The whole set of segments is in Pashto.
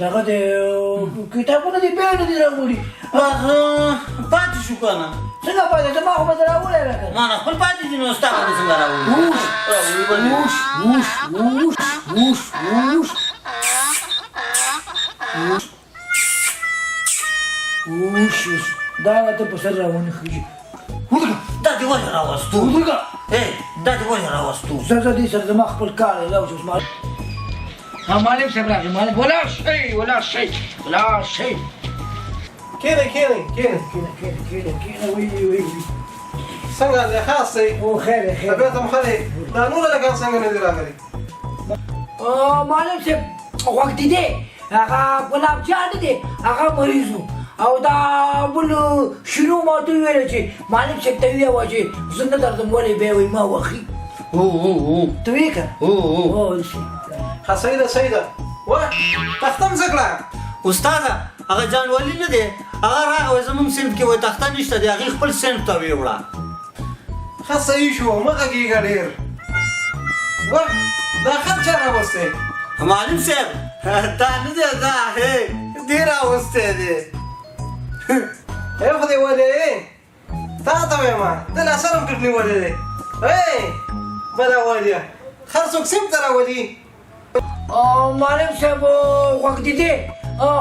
دغه د کتابونه دې بیا نه دي راوړي. هغه پاتې شو که نه؟ څنګه پاتې؟ زما خو به دې راوړی لکه. ما نه خپل پاتې دي، نو ستا به دې څنګه راوړي؟ اوش راوړي به دې. اوش اوش اوش اوش اوش اوش اوش، دا ته په سر راونه خېږي. دا دې ولې راوستو؟ ودرېږه. ای، دا دې ولې راوستو؟ زه زه دې سره زما خپل کار دی. دا اوس ما معلم صاحب راغی. معلم، ولاړ شئ، ولاړ شئ، ولاړ شئ. کښېنئ، کښېنئ، کښېنئ. کښېنه، کښېنه، کښېنه، کښېنه. وی وی وی. څنګه دی؟ ښه یاستئ؟ او خیر دی، خیر. طبیعت هم ښه دی؟ دا نور هلکان څنګه نه دي راغلي؟ معلم صاحب، غوږ دې دی، هغه ګلاب جان نه دی، هغه مریض و، او دا بل شنو ما ته وویل چې معلم صاحب ته ووایه چې زه نه درځم. ولې؟ بیا وایي ما وخي. هو هو هو. ته ویې که؟ هو هو. هو. ښه، صحیح ده، صحیح ده. وه، تخته هم څه کړه؟ استاده، هغه جان ولي نه دی، هغه راغی، وایي زموږ صنف کې وایي تخته نشته دی، هغې خپل صنف ته ویوړه. ښه، صحیح شو، مه غږېږه ډېر. وه، دا خط چا راوستی؟ معلم صاحب، دا نه دی، دا هی دی راوستی دی. ای خدای، ولې تا ته وایم، ده لا سر هم ټیټ نیولی دی. ای بلا والیا، هر څوک صنف ته راولي. معلم صاحب، غوږ دې دی،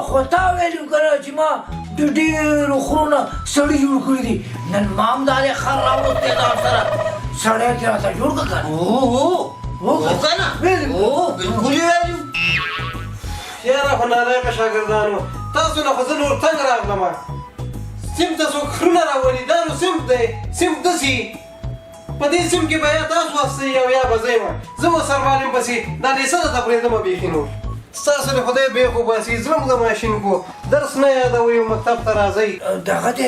خو تا ویلي که نه چې ما د ډېرو خرونه سړي جوړ کړي دي؟ نن ما هم دا دی خر راوستی، ځان سره سړی ترې راته جوړ کړه که نه؟ هو هو. هو. هو که نه؟ ویلي. هو، بالکل یې ویلي. یاره خو نالایقه شاګردانو، تاسو نه خو زه نور تنګ راغلم. صنف ته څوک خرونه راولي؟ دا نو صنف دی، صنف دسي. په دې صنف کې به یا تاسو واستئ او یا به زه یم. زه به سرمعلم پسې دا لیسه درته پرېږدم بیخي. نور ستاسو دې خدای بېخ وباسي، زړه مو زما شین کو. درس نه یادوئ او مکتب ته راځئ. دغه دی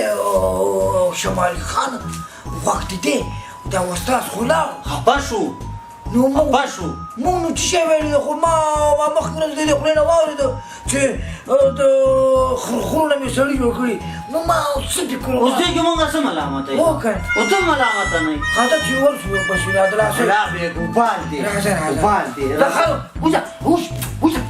شمالي خان، غوږ دې دی، دا استاد خو لاړ. خفه شو. نو موږ خفه شو. موږ نو څه شی ویلي؟ خو ما مخکې ورځ د دې خولې نه واورېده چې د خرونه مې سړي جوړ کړي، نو ما څه فکر اوس دې کې مونږ څه ملامت یو؟ هو که او ته ملامت نه یې. خاطر چې ورشو بس دا دلاسه. لا بې ګوبال دی. راځه، راځه. ګوبال دی. دا خر وځه، اوس وځه.